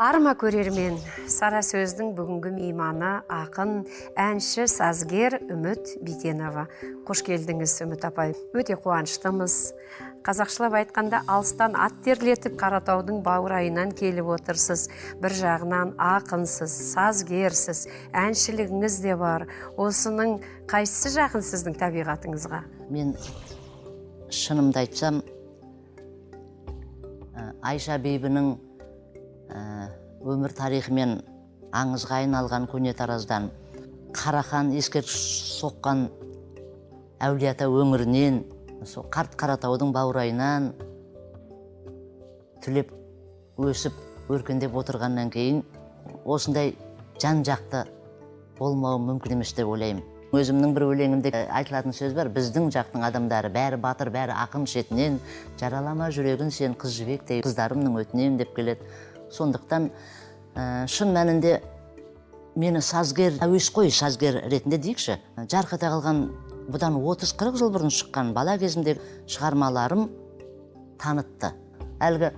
Арма көрермен, Сара сөздің бүгінгі мейманы ақын, әнші, сазгер Үміт Битенова. Қош келдіңіз, Үміт апай. Өте қуаныштымыз. Қазақшылап айтқанда, алыстан ат терлетіп Қаратаудың баурайынан келіп отырсыз. Бір жағынан ақынсыз, сазгерсіз, әншілігіңіз де бар. Осының қайсысы жақын сіздің табиғатыңызға? Мен шынымды айтсам, Айша бибінің өмір тарихымен аңызға айналған көне Тараздан, Қарахан ескерткіш соққан Әулиеата өңірінен, сол қарт Қаратаудың баурайынан түлеп өсіп өркендеп отырғаннан кейін осындай жан жақты болмауы мүмкін емес деп ойлаймын. Өзімнің бір өлеңімде айтылатын сөз бар: біздің жақтың адамдары бәрі батыр, бәрі ақын шетінен, жаралама жүрегін сен қыз жібектей қыздарымның өтінем деп келеді. Сондықтан шын мәнінде мені сазгер, әуесқой сазгер ретінде дейікші, жарқ ете қалған бұдан 30-40 жыл бұрын шыққан бала кезімде шығармаларым танытты. Әлгі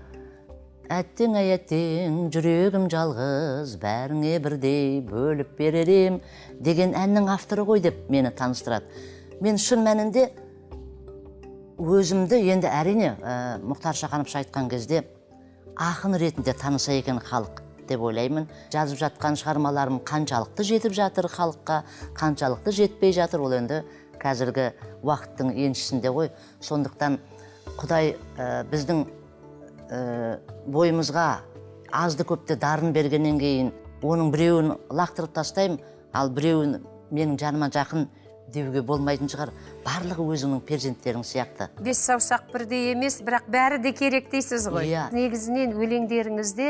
әттең ай әттең, жүрегім жалғыз, бәріңе бірдей бөліп берер ем деген әннің авторы ғой деп мені таныстырады. Мен шын мәнінде өзімді енді әрине Мұхтар Шахановша айтқан кезде ақын ретінде таныса екен халық деп ойлаймын. Жазып жатқан шығармаларым қаншалықты жетіп жатыр халыққа, қаншалықты жетпей жатыр, ол енді қазіргі уақыттың еншісінде ғой. Сондықтан Құдай біздің бойымызға азды көпті дарын бергеннен кейін оның біреуін лақтырып тастаймын, ал біреуін менің жаныма жақын деуге болмайтын шығар. Барлығы өзіңнің перзенттерің сияқты. Бес саусақ бірдей емес, бірақ бәрі де керек дейсіз ғой. Иә. Негізінен өлеңдеріңізде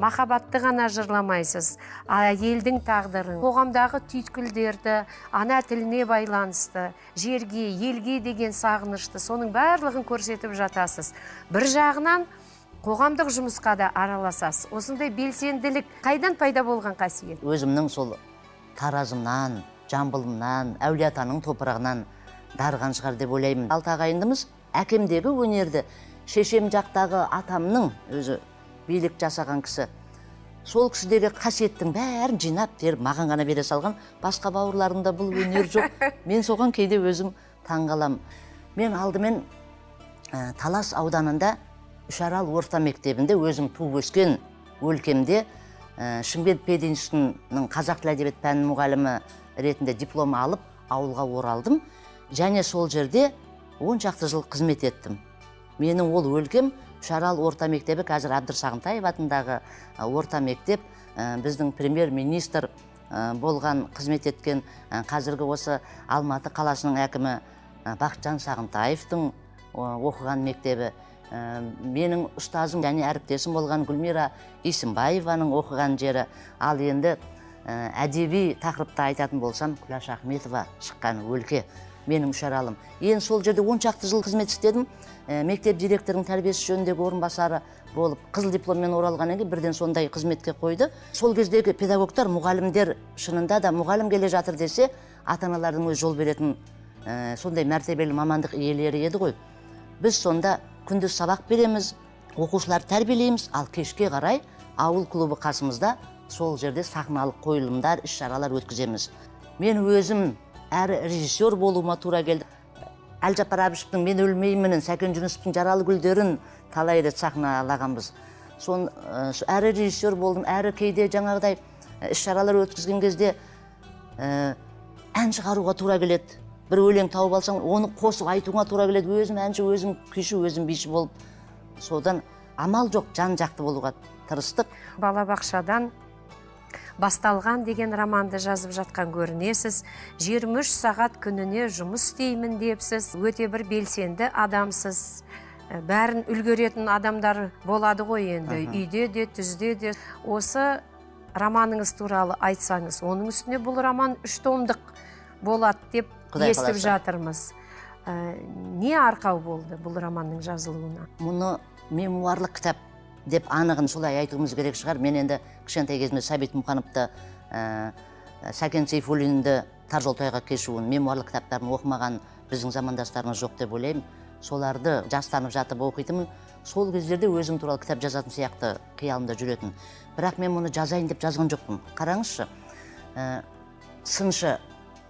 махаббатты ғана жырламайсыз, әйелдің тағдырын, қоғамдағы түйткілдерді, ана тіліне байланысты, жерге, елге деген сағынышты, соның барлығын көрсетіп жатасыз. Бір жағынан қоғамдық жұмысқа да араласасыз. Осындай белсенділік қайдан пайда болған қасиет? Өзімнің сол Таразымнан, Жамбылымнан, Әулиеатаның топырағынан дарыған шығар деп ойлаймын. Алты ағайындымыз, әкемдегі өнерді, шешем жақтағы атамның өзі билік жасаған кісі, сол кісідегі қасиеттің бәрін жинап теріп маған ғана бере салған. Басқа бауырларымда бұл өнер жоқ. Мен соған кейде өзім таңғаламын. Мен алдымен Талас ауданында Үшарал орта мектебінде өзім туып өскен өлкемде Шымкент пединститутының қазақ тілі әдебиет пәнінің мұғалімі ретінде диплом алып ауылға оралдым. Және сол жерде 10 шақты жыл қызмет еттім. Менің ол өлкем Үшарал орта мектебі, қазір Әбдір Сағынтаев атындағы орта мектеп, біздің премьер-министр болған, қызмет еткен, қазіргі осы Алматы қаласының әкімі Бақытжан Сағынтаевтың оқыған мектебі, менің ұстазым және әріптесім болған Гүлмира Исімбаеваның оқыған жері. Ал енді әдеби тақырыпта айтатын болсам, Күләш Ахметова шыққан өлке менің Үшаралым. Енді сол жерде 10 шақты жыл қызмет істедім. Мектеп директорының тәрбиесі жөніндегі орынбасары болып, қызыл дипломмен оралғаннан кейін бірден сондай қызметке қойды. Сол кездегі педагогтар, мұғалімдер шынында да мұғалім келе жатыр десе, ата-аналардың өзі жол беретін сондай мәртебелі мамандық иелері еді ғой. Біз сонда күндіз сабақ береміз, оқушыларды тәрбиелейміз, ал кешке қарай ауыл клубы қасымызда, сол жерде сахналық қойылымдар, іс-шаралар өткіземіз. Мен өзім әрі режиссер болуыма тура келді. Әлжаппар Әбішевтің «Мен өлмеймінін», Сәкен Жүнісовтің «Жаралы гүлдерін» талай рет сахналағанбыз. Сон әрі режиссер болдым, әрі кейде жаңағыдай іс-шаралар өткізген кезде ән шығаруға тура келеді. Бір өлең тауып алсаң, оны қосып айтуға тура келеді. Өзім әнші, өзім күйші, өзім биші болып, содан амал жоқ, жан жақты болуға тырыстық. Балабақшадан басталған деген романды жазып жатқан көрінесіз. 23 сағат күніне жұмыс істеймін депсіз. Өте бір белсенді адамсыз. Бәрін үлгеретін адамдар болады ғой енді. Үйде де, түзде де. Осы романыңыз туралы айтсаңыз, оның үстіне бұл роман 3 томдық болады деп естіп жатырмыз. Не арқау болды бұл романның жазылуына? Мұны мемуарлық кітап деп анығын солай айтуымыз керек шығар. Мен енді кішкентай кезімде Сәбит Мұқановты, Сәкен Сейфуллинді тар жол тайға кешуін, мемуарлық кітаптарын оқымаған біздің замандастарымыз жоқ деп ойлаймын. Соларды жастанып жатып оқитынмын. Сол кездерде өзім туралы кітап жазатын сияқты қиялымда жүретін. Бірақ мен мұны жазайын деп жазған жоқпын. Қараңызшы, сыншы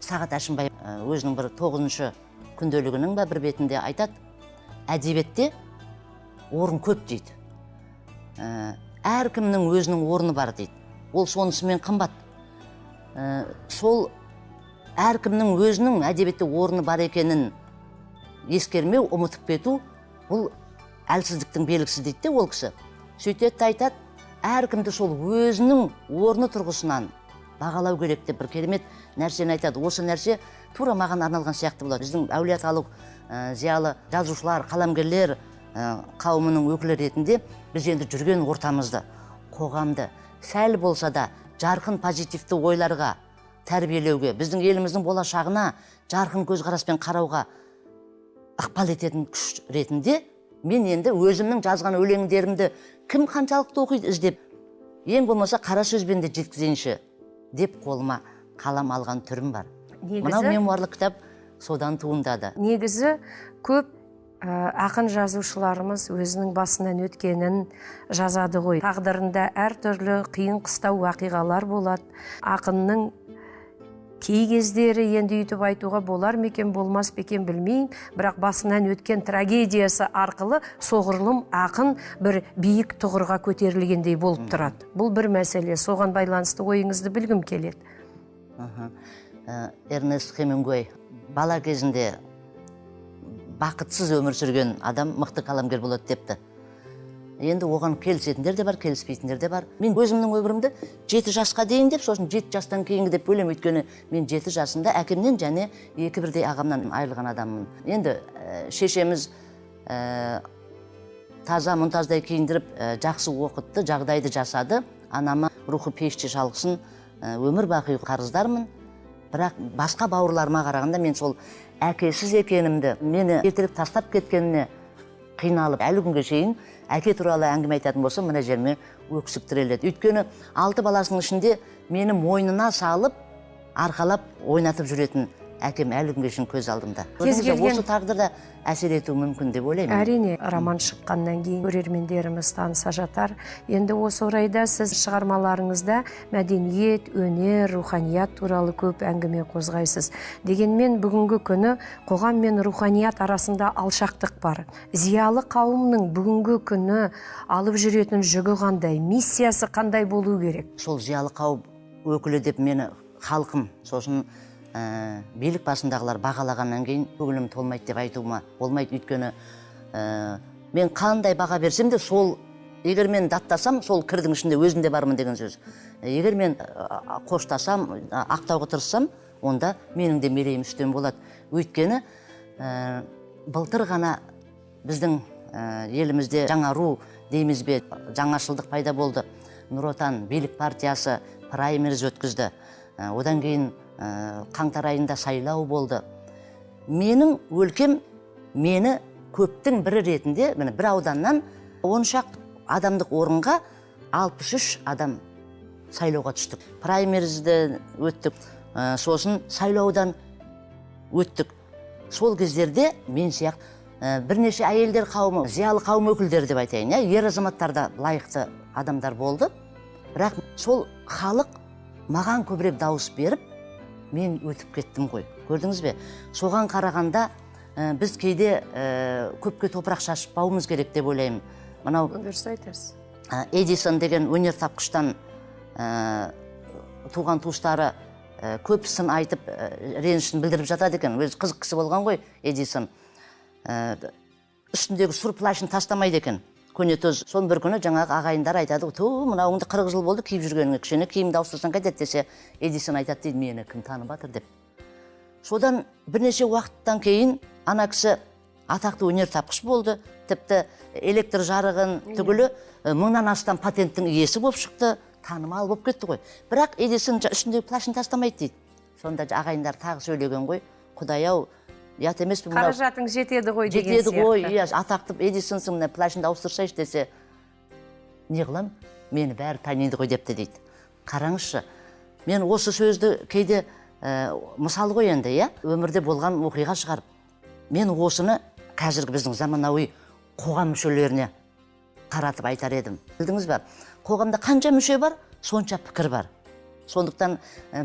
Сағат Әшімбай өзінің бір 9-шы күнделігінің ба бір бетінде айтады, әдебиетте орын көп дейді. Әркімнің өзінің орны бар дейді. Ол сонысымен қымбат. Сол әркімнің өзінің әдебиетте орны бар екенін ескермеу, ұмытып кету, бұл әлсіздіктің белгісі дейді де ол кісі. Сөйтеді айтады, әркімді сол өзінің орны тұрғысынан бағалау керек деп бір керемет нәрсені айтады. Осы нәрсе тура маған арналған сияқты болады. Біздің әулиеаталық зиялы жазушылар, қаламгерлер қауымының өкілі ретінде біз енді жүрген ортамызды, қоғамды сәл болса да жарқын позитивті ойларға тәрбиелеуге, біздің еліміздің болашағына жарқын көзқараспен қарауға ықпал ететін күш ретінде мен енді өзімнің жазған өлеңдерімді кім қаншалықты оқиды іздеп, ең болмаса қара сөзбен де жеткізейінші деп қолыма қалам алған түрім бар. Мынау мемуарлық кітап содан туындады. Негізі көп ақын жазушыларымыз өзінің басынан өткенін жазады ғой. Тағдырында әртүрлі қиын қыстау уақиғалар болады. Ақынның кей кездері енді үйтіп айтуға болар ма екен, болмас па екен білмеймін, бірақ басынан өткен трагедиясы арқылы соғұрлым ақын бір биік тұғырға көтерілгендей болып тұрады. Бұл бір мәселе, соған байланысты ойыңызды білгім келеді. Эрнест Хемингуэй бала кезінде бақытсыз өмір сүрген адам мықты қаламгер болады депті. Енді оған келісетіндер де бар, келіспейтіндер де бар. Мен өзімнің өмірімді 7 жасқа дейін деп, сосын 7 жастан кейінгі деп бөлем, өйткені мен 7 жасында әкемнен және 2 бірдей ағамнан айырылған адаммын. Енді шешеміз таза мұнтаздай киіндіріп, жақсы оқытты, жағдайды жасады. Анама рухы пеште шалқысын, өмір бақи қарыздармын. Бірақ басқа бауырларыма қарағанда мен сол әкесіз екенімді, мені ертерек тастап кеткеніне қиналып, әлі күнге шейін әке туралы әңгіме айтатын болсам, мына жеріме өксік тіреледі. Өйткені 6 баласының ішінде мені мойнына салып, арқалап ойнатып жүретін әкем әлі күнге шейін көз алдымда. Кез келген осы тағдырда әсер етуі мүмкін деп ойлаймын. Әрине, роман шыққаннан кейін көрермендеріміз таныса жатар. Енді осы орайда сіз шығармаларыңызда мәдениет, өнер, руханият туралы көп әңгіме қозғайсыз. Дегенмен бүгінгі күні қоғам мен руханият арасында алшақтық бар. Зиялы қауымның бүгінгі күні алып жүретін жүгі қандай, миссиясы қандай болу керек? Сол зиялы қауым өкілі деп мені халқым, сосын билік басындағылар бағалағаннан кейін көңілім толмайды деп айтуыма болмайды. Өйткені мен қандай баға берсем де, сол егер мен даттасам, сол кірдің ішінде өзім де бармын деген сөз. Егер мен қоштасам, ақтауға тырыссам, онда менің де мерейім үстем болады. Өйткені былтыр ғана біздің елімізде жаңа ру дейміз бе, жаңашылдық пайда болды. Нұр Отан билік партиясы праймериз өткізді. Одан кейін қаңтар айында сайлау болды. Менің өлкем мені көптің бірі ретінде, міне бір ауданнан 10 шақты адамдық орынға 63 адам сайлауға түстік. Праймеризді өттік, сосын сайлаудан өттік. Сол кездерде мен сияқты бірнеше әйелдер қауымы, зиялы қауым өкілдері деп айтайын, ер азаматтар да лайықты адамдар болды. Бірақ сол халық маған көбірек дауыс беріп, мен өтіп кеттім ғой. Көрдіңіз бе? Соған қарағанда біз кейде көпке топырақ шашпауымыз керек деп ойлаймын. Мынау дұрыс айтасыз. Эдисон деген өнертапқыштан туған туыстары көп сын айтып, ренішін білдіріп жатады екен. Өзі қызық кісі болған ғой Эдисон. Үстіндегі сұр плащын тастамайды екен. Көне төз. Соны бір күні жаңағы ағайындар айтады, ту, мынауыңды 40 жыл болды киіп жүргеніңе, кішкене киімді ауыстырсаң қайтеді десе, Эдисон айтады дейді, мені кім танып жатыр деп. Содан бірнеше уақыттан кейін ана кісі атақты өнертапқыш болды, тіпті электр жарығын түгілі 1000-нан астам патенттің иесі болып шықты, танымал болып кетті ғой. Бірақ Эдисон үстіндегі плащын тастамайды дейді. Сонда ағайындар тағы сөйлеген ғой, Құдай-ау, ұят емес пе мынау? Қаражатың жетеді ғой деген сияқты. Жетеді ғой, иә, атақты Эдисонсың, мына плащыңды ауыстырсайшы десе, не қылам, мені бәрі таниды ғой депті дейді. Қараңызшы, мен осы сөзді кейде мысал ғой енді, иә, өмірде болған оқиға шығарып, мен осыны қазіргі біздің заманауи қоғам мүшелеріне таратып айтар едім. Білдіңіз ба? Қоғамда қанша мүше бар, сонша пікір бар. Сондықтан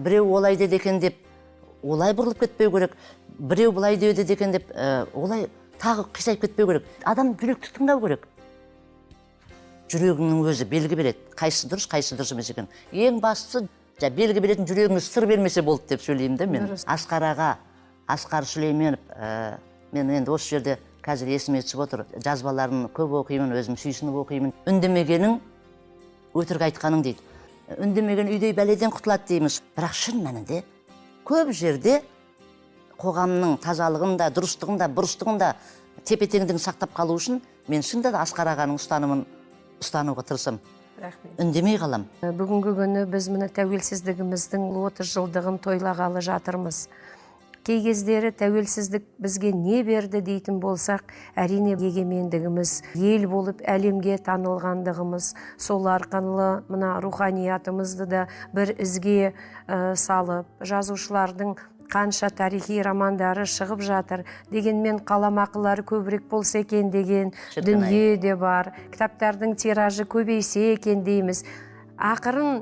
біреу олай деді екен деп олай бұрылып кетпеу керек, біреу былай деді екен деп олай тағы қисайып кетпеу керек. Адам жүректі тыңдау керек. Жүрегіңнің өзі белгі береді, қайсысы дұрыс, қайсысы дұрыс емес екен. Ең бастысы, белгі беретін жүрегіңіз сыр бермесе болды деп сөйлеймін де мен. Асқар аға, Асқар Сүлейменов, мен енді осы жерде қазір есіме түсіп отыр, жазбаларын көп оқимын, өзім сүйсініп оқимын. Үндемегенің өтірік айтқаның дейді. Үндемеген үйдей бәледен құтылады дейміз. Бірақ шын мәнінде көп жерде қоғамның тазалығын да, дұрыстығын да, бұрыстығын да, тепе-теңдігін сақтап қалу үшін мен шынында да Асқар ағаның ұстанымын ұстануға тырысамын. Рахмет. Үндемей қалам. Бүгінгі күні біз мына тәуелсіздігіміздің 30 жылдығын тойлағалы жатырмыз. Кей кездері тәуелсіздік бізге не берді дейтін болсақ, әрине егемендігіміз, ел болып әлемге танылғандығымыз, сол арқылы мына руханиятымызды да бір ізге салып, жазушылардың қанша тарихи романдары шығып жатыр, дегенмен қаламақылары көбірек болса екен деген дүние де бар, кітаптардың тиражы көбейсе екен дейміз. Ақырын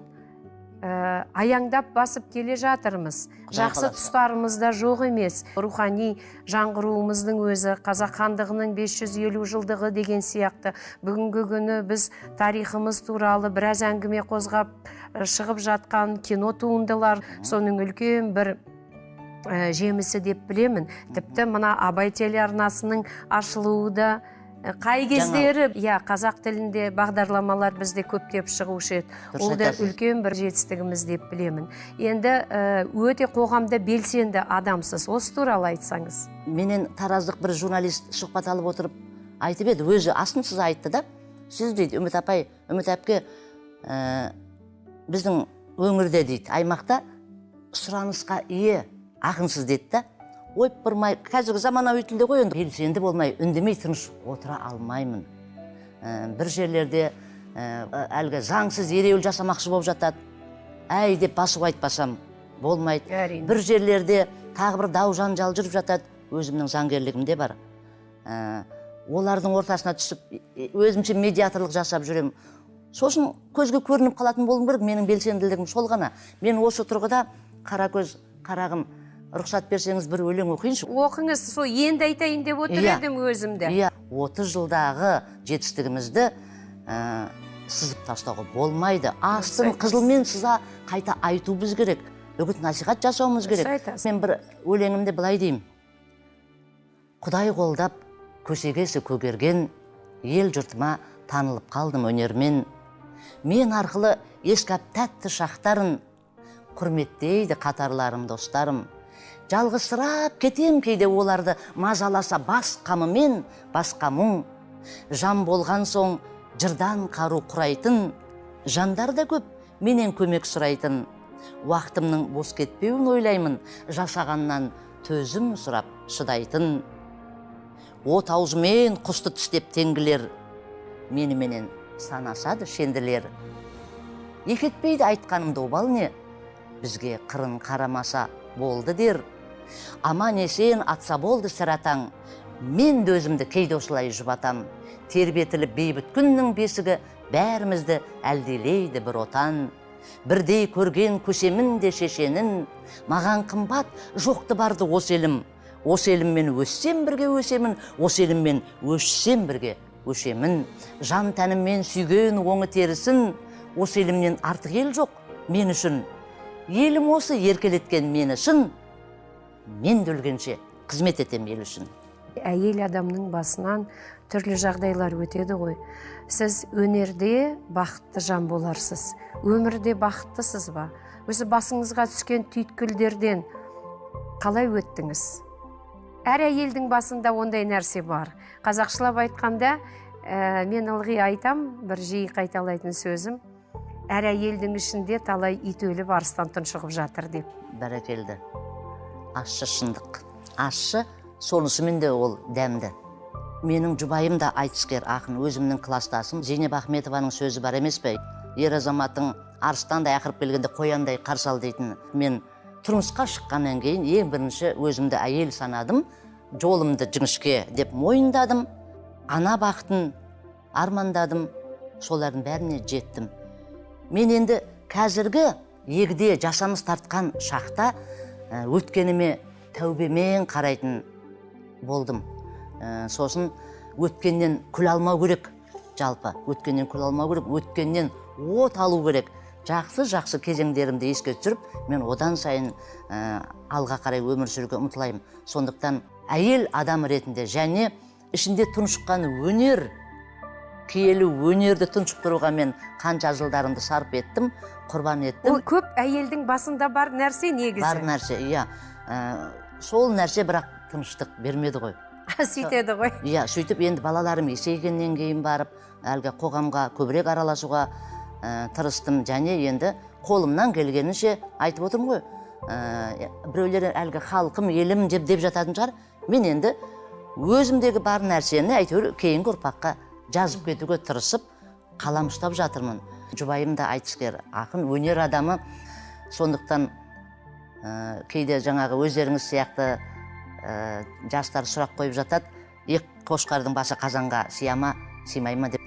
аяңдап басып келе жатырмыз. Жақсы тұстарымыз да жоқ емес. Рухани жаңғыруымыздың өзі, Қазақ хандығының 550 жылдығы деген сияқты. Бүгінгі күні біз тарихымыз туралы біраз әңгіме қозғап шығып жатқан кино туындылар, соның үлкен бір жемісі деп білемін. Тіпті мына Абай телеарнасының ашылуы да қай кездері, қазақ тілінде бағдарламалар бізде көптеп шығушы еді. Ол да үлкен бір жетістігіміз деп білемін. Енді өте қоғамда белсенді адамсыз. Осы туралы айтсаңыз. Менен тараздық бір журналист сұхбат алып отырып айтып еді, өзі асынсыз айтты да. Сіз дейді, Үміт апай, Үміт әпке, біздің өңірде дейді, аймақта сұранысқа ие ақынсыз деді да. Ойпырмай, қазіргі заманауи тілде ғой енді. Белсенді болмай, үндемей тыныш отыра алмаймын. Бір жерлерде әлгі заңсыз ереуіл жасамақшы болып жатады. Әй деп басып айтпасам болмайды. Әрине. Бір жерлерде тағы бір дау жанжал жүріп жатады. Өзімнің заңгерлігімде бар. Олардың ортасына түсіп, өзімше медиаторлық жасап жүремін. Сосын көзге көрініп қалатын болуым керек, менің белсенділігім сол ғана. Мен осы тұрғыда қара көз, қарағым, рұқсат берсеңіз бір өлең оқиыншы. Оқыңыз, сол енді айтайын деп отыр едім өзімді. Иә, 30 жылдағы жетістігімізді сызып тастауға болмайды. Астын қызылмен сыза қайта айтуымыз керек. Үгіт насихат жасауымыз керек. Мен бір өлеңімде былай деймін. Құдай қолдап, көсегесі көгерген, ел жұртыма танылып қалдым өнермен. Мен арқылы ескі тәтті шақтарын құрметтейді қатарларым, достарым. Жалғызсырап кетем кейде оларды мазаласа бас қамымен, басқа мұң. Жан болған соң жырдан қару құрайтын, жандар да көп менен көмек сұрайтын. Уақытымның бос кетпеуін ойлаймын, жасағаннан төзім сұрап шыдайтын. От аузымен құсты тістеп теңгілер, меніменен санасады шенділер. Екі етпейді айтқанымды обал не, бізге қырын қарамаса болды дер. Аман есен атса болды сір атаң, мен де өзімді кейде осылай жұбатам. Тербетіліп бейбіт күннің бесігі, бәрімізді әлдилейді бір отан. Бірдей көрген көсемін де шешенін, маған қымбат жоқты барды осы елім. Осы еліммен өссем бірге өсемін, осы еліммен өшсем бірге өшемін. Жан тәніммен сүйген оңы терісін, осы елімнен артық ел жоқ мен үшін. Елім осы еркелеткен мені шын, мен де өлгенше қызмет етем ел үшін. Әйел адамның басынан түрлі жағдайлар өтеді ғой. Сіз өнерде бақытты жан боларсыз, өмірде бақыттысыз ба? Өзі басыңызға түскен түйткілдерден қалай өттіңіз? Әр әйелдің басында ондай нәрсе бар. Қазақшылап айтқанда, мен ылғи айтам, бір жиі қайталайтын сөзім, әр әйелдің ішінде талай ит өліп арыстан тұншығып жатыр деп. Бәрекелді. Ащы шындық. Ащы, сонысымен де ол дәмді. Менің жұбайым да айтыскер ақын, өзімнің кластасым Зейнеп Ахметованың сөзі бар емес пе? Ер азаматтың арыстандай ақырып келгенде қояндай қарсы ал дейтін. Мен тұрмысқа шыққаннан кейін ең бірінші өзімді әйел санадым, жолымды жіңішке деп мойындадым. Ана бақытын Армандадым, солардың бәріне жеттім. Мен енді қазіргі егде жасамыз тартқан шақта өткеніме тәубемен қарайтын болдым. Сосын өткеннен күл алмау керек, жалпы өткеннен күл алмау керек, өткеннен от алу керек. Жақсы-жақсы кезеңдерімді еске түсіріп, мен одан сайын алға қарай өмір сүруге ұмтылаймын. Сондықтан әйел адам ретінде және ішінде тұншыққан өнер, киелі өнерді тұншықтыруға мен қанша жылдарымды сарп еттім, құрбан еттім. Ол көп әйелдің басында бар нәрсе негізі. Бар нәрсе, иә. Сол нәрсе бірақ тыныштық бермеді ғой. Сөйтеді ғой. Иә, сөйтіп енді балаларым есейгеннен кейін барып, әлгі қоғамға көбірек араласуға тырыстым. Және енді қолымнан келгенінше айтып отырмын ғой. Біреулер әлгі халқым, елім деп жататын шығар. Мен енді өзімдегі бар нәрсені әйтеуір кейінгі ұрпаққа жазып кетуге тырысып, қалам ұстап жатырмын. Жұбайым да айтыскер, ақын, өнер адамы. Сондықтан кейде жаңағы өздеріңіз сияқты жастар сұрақ қойып жатады, екі қошқардың басы қазанға сыя ма, сыймай ма деп.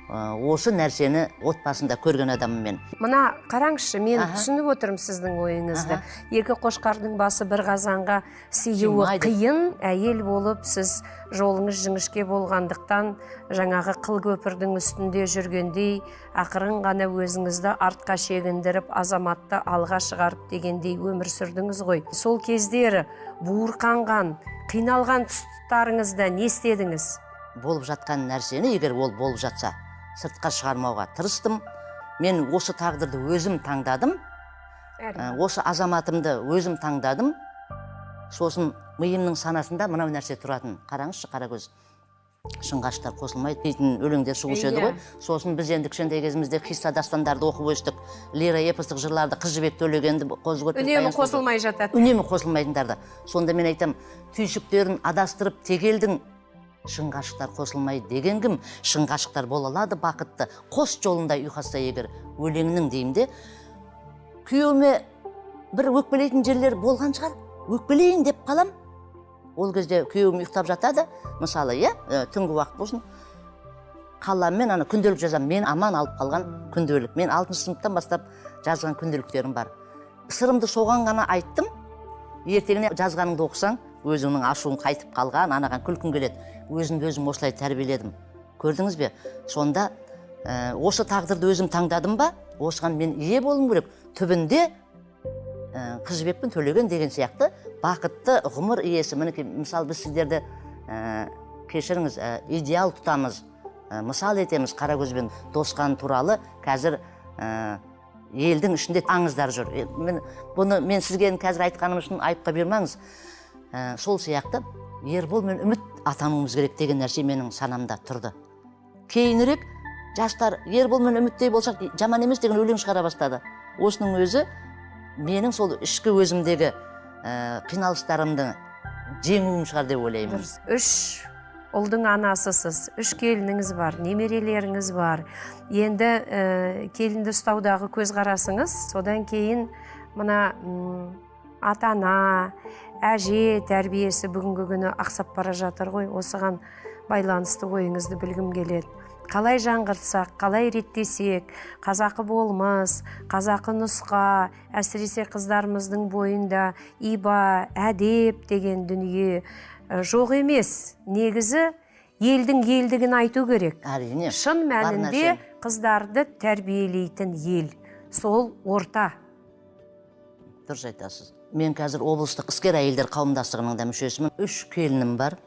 Осы нәрсені отбасында көрген адаммын мен. Мына қараңызшы, мен түсініп отырмын сіздің ойыңызды. Екі қошқардың басы бір қазанға сыюы қиын. Әйел болып сіз жолыңыз жіңішке болғандықтан жаңағы қыл көпірдің үстінде жүргендей ақырын ғана өзіңізді артқа шегіндіріп, азаматты алға шығарып дегендей өмір сүрдіңіз ғой. Сол кездері буырқанған, қиналған тұстарыңызда не істедіңіз? Болып жатқан нәрсені, егер ол болып жатса, сыртқа шығармауға тырыстым. Мен осы тағдырды өзім таңдадым. Осы азаматымды өзім таңдадым. Сосын миымның санасында мынау нәрсе тұратын. Қараңызшы, қаракөз, шын ғашықтар қосылмайды дейтін өлеңдер шығушы еді ғой. Сосын біз енді кішкентай кезімізде қисса дастандарды оқып өстік. Лира эпостық жырларды, Қыз Жібек Төлегенді, Қозы Көрпеш Үнемі қосылмай жатады. Үнемі қосылмайтындарды. Сонда мен айтам, түйсіктерін адастырып тегелдің, шын ғашықтар қосылмайды деген кім? Шын ғашықтар бола алады бақытты, қос жолында ұйқасса егер өлеңнің деймін де. Күйеуіме бір өкпелейтін жерлер болған шығар, өкпелейін деп қалам. Ол кезде күйеуім ұйықтап жатады, мысалы, иә, түнгі уақыт болсын. Қаламмен ана күнделік жазамын. Мен аман алып қалған күнделік. Мен 6 сыныптан бастап жазған күнделіктерім бар. Сырымды соған ғана айттым. Ертеңіне жазғаныңды оқысаң, өзіңнің ашуың қайтып қалған, анаған күлкің келеді. Өзімді өзім осылай тәрбиеледім. Көрдіңіз бе? Сонда осы тағдырды өзім таңдадым ба? Осыған мен ие болуым керек. Түбінде Қыз Жібек пен Төлеген деген сияқты бақытты ғұмыр иесі. Мінекей, мысалы, біз сіздерді кешіріңіз, идеал тұтамыз, мысал етеміз. Қаракөз бен Досқан туралы қазір елдің ішінде аңыздар жүр. Бұны мен сізге қазір айтқаным үшін айыпқа бұйырмаңыз. Сол сияқты Ербол мен Үміт атануымыз керек деген нәрсе менің санамда тұрды. Кейінірек жастар Ербол мен Үміттей болсақ жаман емес деген өлең шығара бастады. Осының өзі менің сол ішкі өзімдегі қиналыстарымды жеңуім шығар деп ойлаймын. Үш ұлдың анасысыз, үш келініңіз бар, немерелеріңіз бар. Енді келінді ұстаудағы көзқарасыңыз, содан кейін мына ата-ана, әже тәрбиесі бүгінгі күні ақсап бара жатыр ғой. Осыған байланысты ойыңызды білгім келеді. Қалай жаңғыртсақ, қалай реттесек, қазақы болмыс, қазақы нұсқа, әсіресе қыздарымыздың бойында иба, әдеп деген дүние жоқ емес. Негізі елдің елдігін айту керек. Әрине. Шын мәнінде қыздарды тәрбиелейтін ел, сол орта. Дұрыс айтасыз. Мен қазір облыстық іскер әйелдер қауымдастығының да мүшесімін. 3 келінім бар.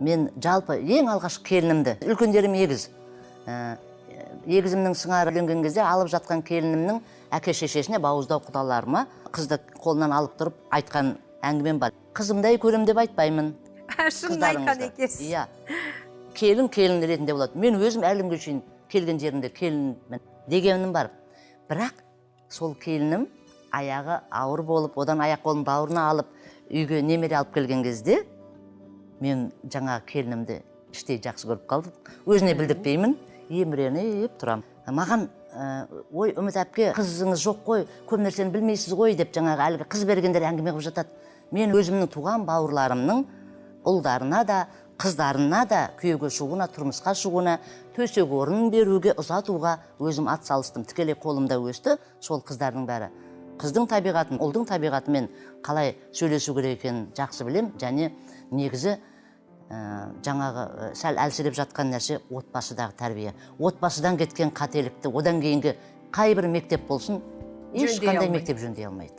Мен жалпы ең алғашқы келінімді, үлкендерім егіз. Егізімнің сыңары үйленген кезде алып жатқан келінімнің әке шешесіне, бауыздау құдаларыма қызды қолынан алып тұрып айтқан әңгімем бар. Қызымдай көрем деп айтпаймын. Шынын айтқан екенсіз. Иә. Келін келін ретінде болады. Мен өзім әлі күнге шейін келген жерімде келінмін дегенім бар. Бірақ сол келінім аяғы ауыр болып, одан аяқ қолын бауырына алып, үйге немере алып келген кезде мен жаңа келінімді іштей жақсы көріп қалдым. Өзіне білдіртпеймін, еміреніп тұрамын. Маған ой, Үміт әпке, қызыңыз жоқ қой, көп нәрсені білмейсіз ғой деп жаңағы әлгі қыз бергендер әңгіме қылып жатады. Мен өзімнің туған бауырларымның ұлдарына да, Қыздарына да күйеуге шығуына, тұрмысқа шығуына, төсек орнын беруге, ұзатуға өзім ат салыстым. Тікелей қолымда өсті сол қыздардың бәрі. Қыздың табиғатын, ұлдың табиғатымен қалай сөйлесу керек екенін жақсы білем. Және негізі жаңағы сәл әлсіреп жатқан нәрсе отбасыдағы тәрбие. Отбасыдан кеткен қателікті одан кейінгі қай бір мектеп болсын, ешқандай мектеп жөндей алмайды.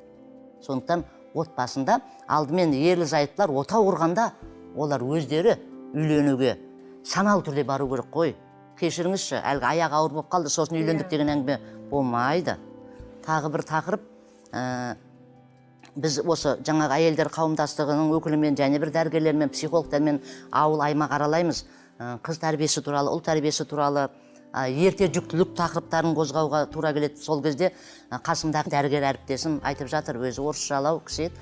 Сондықтан отбасында алдымен ерлі зайыптылар отау құрғанда олар өздері үйленуге саналы түрде бару керек қой. Кешіріңізші, әлгі аяғы ауыр болып қалды, сосын үйлендік деген әңгіме болмайды. Тағы бір тақырып, біз осы жаңағы әйелдер қауымдастығының өкілімен және бір дәрігерлермен, психологтармен ауыл аймақ аралаймыз. Қыз тәрбиесі туралы, ұл тәрбиесі туралы, ерте жүктілік тақырыптарын қозғауға тура келеді. Сол кезде қасымдағы дәрігер әріптесім айтып жатыр, өзі орысшалау кісі еді,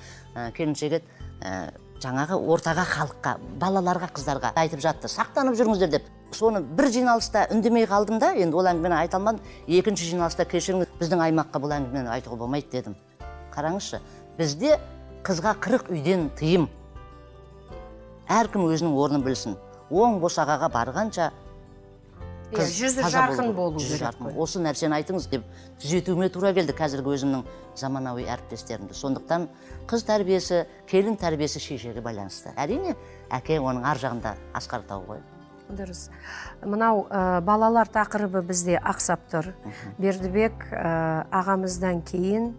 келіншек еді, жаңағы ортаға, халыққа, балаларға, қыздарға айтып жатты, сақтанып жүріңіздер деп. Соны бір жиналыста үндемей қалдым да, енді ол әңгімені айта алмадым. Екінші жиналыста кешіріңіз, біздің аймаққа бұл әңгімені айтуға болмайды дедім. Қараңызшы, бізде қызға 40 үйден тыйым. Әркім өзінің орнын білсін. Оң босағаға барғанша қыз жүзі жарқын болу керек. Осы нәрсені айтыңыз деп түзетуіме тура келді қазіргі өзімнің заманауи әріптестерімді. Сондықтан қыз тәрбиесі, келін тәрбиесі шешеге байланысты. Әрине, әке оның ар жағында асқар тау ғой. Дұрыс. Мынау балалар тақырыбы бізде ақсап тұр. Бердібек ағамыздан кейін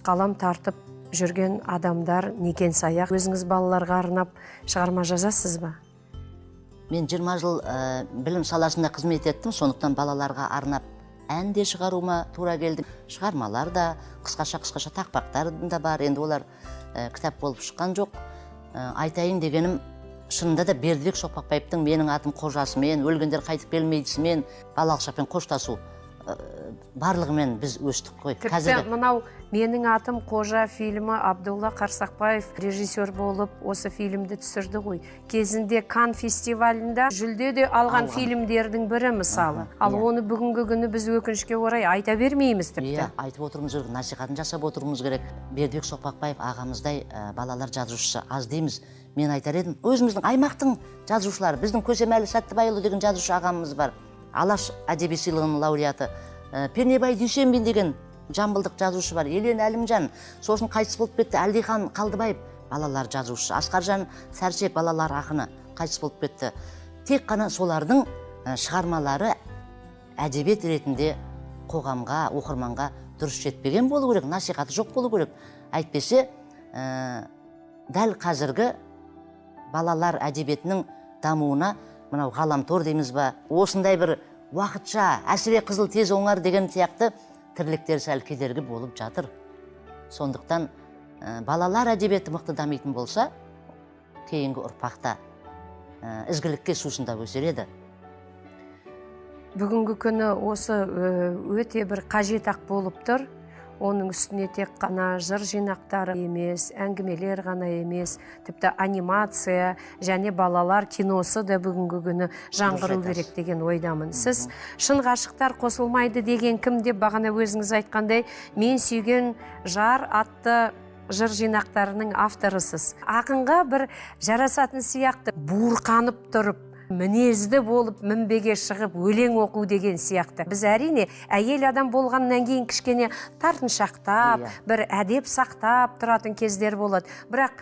қалам тартып жүрген адамдар некен саяқ. Өзіңіз балаларға арнап шығарма жазасыз ба? Мен 20 жыл білім саласында қызмет еттім, сондықтан балаларға арнап ән де шығаруыма тура келді. Шығармалар да, қысқаша-қысқаша тақпақтар да бар, енді олар кітап болып шыққан жоқ. Айтайын дегенім, шынында да Бердібек Соқпақбаевтың менің атым Қожасымен, өлгендер қайтып келмейдісімен, балалық шақпен қоштасу барлығымен біз өстік қой. Тіпті мынау менің атым Қожа фильмі Абдулла Қарсақбаев режиссер болып осы фильмді түсірді ғой. Кезінде Кан фестивалінде жүлде де алған фильмдердің бірі мысалы. Ал оны бүгінгі күні біз өкінішке орай айта бермейміз тіпті. Иә, айтып отыруымыз керек, насихатын жасап отыруымыз керек. Бердібек Соқпақбаев ағамыздай балалар жазушысы аз дейміз. Мен айтар едім, өзіміздің аймақтың жазушылары, біздің Көсемәлі Сәттібайұлы деген жазушы ағамыз бар. Алаш әдеби сыйлығының лауреаты, Пернебай Дүйсенбин деген жамбылдық жазушы бар, Елен Әлімжан, сосын қайтыс болып кетті Әлдихан Қалдыбаев, балалар жазушысы, Асқаржан Сәрсек, балалар ақыны, қайтыс болып кетті. Тек қана солардың шығармалары әдебиет ретінде қоғамға, оқырманға дұрыс жетпеген болу керек, насихаты жоқ болу керек. Әйтпесе, дәл қазіргі балалар әдебиетінің дамуына мынау ғаламтор дейміз ба, осындай бір уақытша, әсіре қызыл тез оңар деген сияқты тірліктер сәл кедергі болып жатыр. Сондықтан балалар әдебиеті мықты дамитын болса, кейінгі ұрпақта ізгілікке сусындап өсер еді. Бүгінгі күні осы өте бір қажет ақ болып тұр. Оның үстіне тек қана жыр жинақтары емес, әңгімелер ғана емес, тіпті анимация және балалар киносы да бүгінгі күні жаңғыру керек деген ойдамын. Сіз шын ғашықтар қосылмайды деген кім деп бағана өзіңіз айтқандай, мен сүйген жар атты жыр жинақтарының авторысыз. Ақынға бір жарасатын сияқты буырқанып тұрып, мінезді болып мінбеге шығып өлең оқу деген сияқты. Біз әрине әйел адам болғаннан кейін кішкене тартыншақтап, бір әдеп сақтап тұратын кездер болады. Бірақ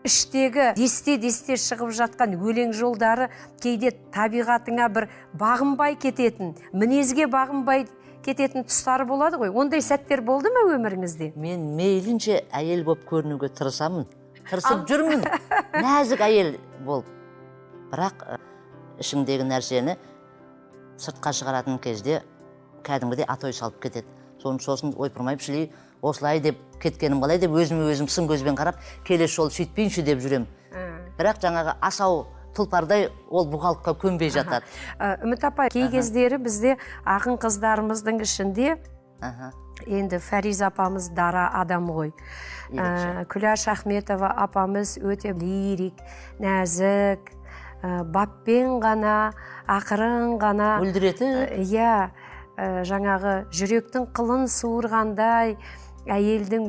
іштегі десте-десте шығып жатқан өлең жолдары кейде табиғатыңа бір бағынбай кететін, мінезге бағынбай кететін тұстары болады ғой. Ондай сәттер болды ма өміріңізде? Мен мейлінше әйел болып көрінуге тырысамын. Тырысып жүрмін. Нәзік әйел болып. Бірақ ішіңдегі нәрсені сыртқа шығаратын кезде кәдімгідей атой салып кетеді. Соны сосын ойпырмай пішілей осылай деп кеткенім қалай деп өзіме өзім сын көзбен қарап келесі жолы сөйтпейінші деп жүрем. Бірақ жаңағы асау тұлпардай ол бұғалыққа көнбей жатады. Үміт апай, кей кездері бізде ақын қыздарымыздың ішінде енді Фариза апамыз дара адам ғой. Күләш Ахметова апамыз өте лирик, нәзік, баппен ғана, ақырын ғана өлдіретіп, иә, жаңағы жүректің қылын суырғандай әйелдің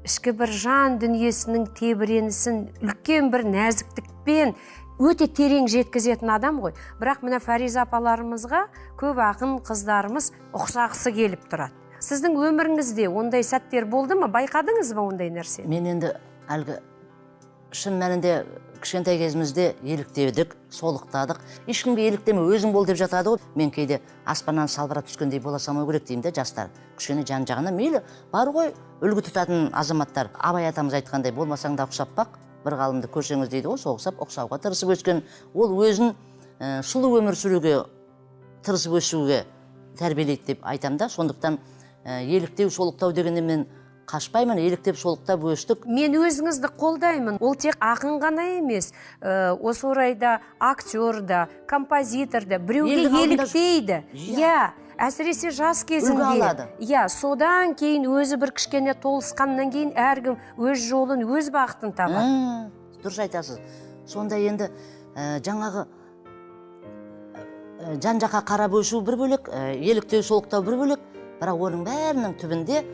ішкі бір жан дүниесінің тебіренісін үлкен бір нәзіктікпен Өте терең жеткізетін адам ғой. Бірақ мына Фариза апаларымызға көп ақын қыздарымыз ұқсағысы келіп тұрады. Сіздің өміріңізде ондай сәттер болды ма? Байқадыңыз ба ондай нәрсені? Мен енді әлгі шын мәнінде кішкентай кезімізде еліктедік, солықтадық. Ешкімге еліктеме, өзің бол деп жатады ғой. Мен кейде аспаннан салбырап түскендей бола салмау керек деймін де жастар. Кішкене жан-жағына мейлі бар ғой үлгі тұтатын азаматтар. Абай атамыз айтқандай, болмасаң да ұқсап бақ, бір ғалымды көрсеңіз дейді ғой, сол ұқсап, ұқсауға тырысып өскен. Ол өзін сұлу өмір сүруге тырысып өсуге тәрбиелейді деп айтамын да. Сондықтан еліктеу, солықтау дегеннен мен қашпаймын, еліктеп солықтап өстік. Мен өзіңізді қолдаймын. Ол тек ақын ғана емес, осы орайда актер да, композитор да біреуге еліктейді. Иә, әсіресе жас кезінде. Иә, содан кейін өзі бір кішкене толысқаннан кейін әркім өз жолын, өз бағытын табады. Дұрыс айтасыз. Сонда енді жаңағы жан-жаққа қарап өсу бір бөлек, еліктеу, солықтау бір бөлек, бірақ оның бәрінің түбінде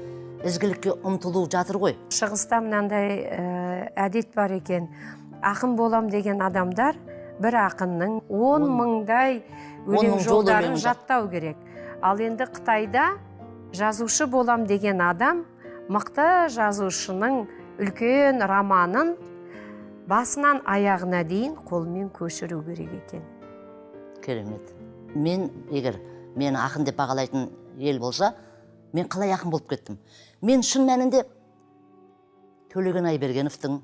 ізгілікке ұмтылу жатыр ғой. Шығыста мынандай әдет бар екен. Ақын болам деген адамдар бір ақынның 10 мыңдай өлең жолдарын жаттау керек. Ал енді Қытайда жазушы болам деген адам мықты жазушының үлкен романын басынан аяғына дейін қолмен көшіру керек екен. Керемет. Мен егер мені ақын деп бағалайтын ел болса, мен қалай ақын болып кеттім? Мен шын мәнінде Төлеген Айбергеновтың,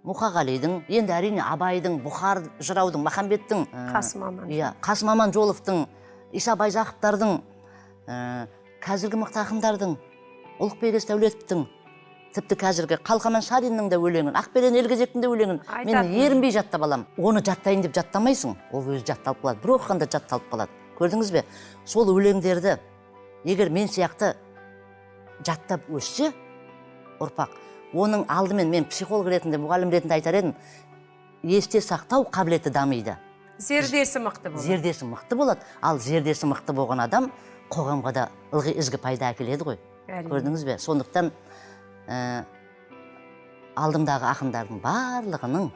Мұқағалидың, енді әрине Абайдың, Бұхар жыраудың, Махамбеттің, Қасым Аман. Иә, Қасым Аманжоловтың, Иса Байзақовтардың, қазіргі мықты ақындардың, Ұлықбек Есдәулетовтің, тіпті қазіргі Қалқаман Сариннің де өлеңін, Ақберен Елгезектің де өлеңін мен ерінбей жаттап алам. Оны жаттайын деп жаттамайсың, ол өзі жатталып қалады. Бір оқығанда жатталып қалады. Көрдіңіз бе? Сол өлеңдерді егер мен сияқты жаттап өссе ұрпақ, оның алдымен мен психолог ретінде, мұғалім ретінде айтар едім, есте сақтау қабілеті дамиды. Зердесі мықты болады. Зердесі мықты болады. Ал зердесі мықты болған адам қоғамға да ылғи ізгі пайда әкеледі ғой. Көрдіңіз бе? Сондықтан алдымдағы ақындардың барлығының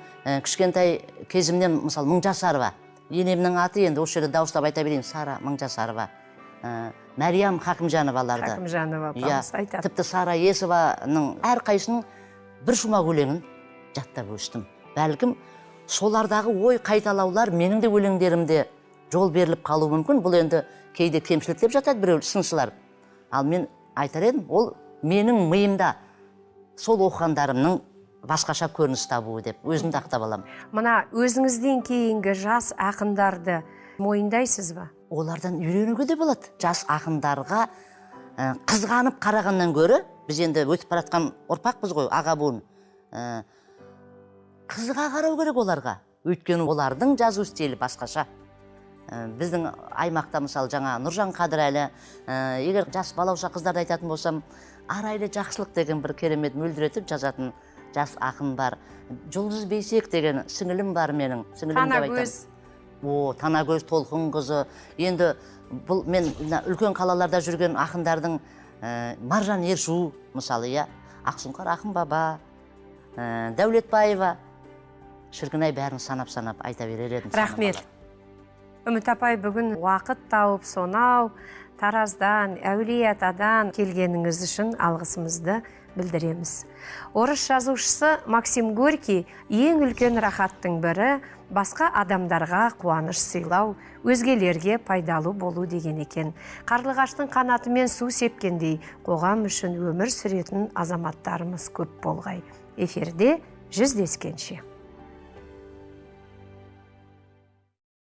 кішкентай кезімнен, мысалы, Мыңжасарова, енемнің аты енді осы жерде дауыстап айта берейін, Сара Мыңжасарова, Мәриям Хакімжановаларды. Хакімжанова апамыз айтады. Тіпті Сара Есованың әрқайсының бір шумақ өлеңін жаттап өстім. Бәлкім солардағы ой қайталаулар менің де өлеңдерімде жол беріліп қалуы мүмкін. Бұл енді кейде кемшілік деп жатады біреу сыншылар. Ал мен айтар едім, ол менің миымда сол оқығандарымның басқаша көрініс табуы деп өзімді ақтап аламын. Мына өзіңізден кейінгі жас ақындарды мойындайсыз ба? Олардан үйренуге де болады. Жас ақындарға қызғанып қарағаннан гөрі, біз енді өтіп бара жатқан ұрпақпыз ғой, аға буын. Қызыға қарау керек оларға. Өйткені олардың жазу стилі басқаша. Біздің аймақта мысалы жаңа Нұржан Қадірәлі, егер жас балауса қыздарды айтатын болсам, Арайлы Жақсылық деген бір керемет мөлдіретіп жазатын жас ақын бар. Жұлдыз Бейсек деген сіңілім бар менің. Сіңілім деп айтамын. О, Танагөз Толқынқызы. Енді бұл мен үлкен қалаларда жүрген ақындардың Маржан Ершу мысалы, иә, Ақсұңқар ақын баба, Дәулетбаева, шіркін-ай бәрін санап-санап айта берер едім. Рахмет. Үміт апай, бүгін уақыт тауып сонау Тараздан, Әулиеатадан келгеніңіз үшін алғысымызды білдіреміз. Орыс жазушысы Максим Горький ең үлкен рахаттың бірі басқа адамдарға қуаныш сыйлау, өзгелерге пайдалы болу деген екен. Қарлығаштың қанатымен су сепкендей қоғам үшін өмір сүретін азаматтарымыз көп болғай. Эфирде жүздескенше.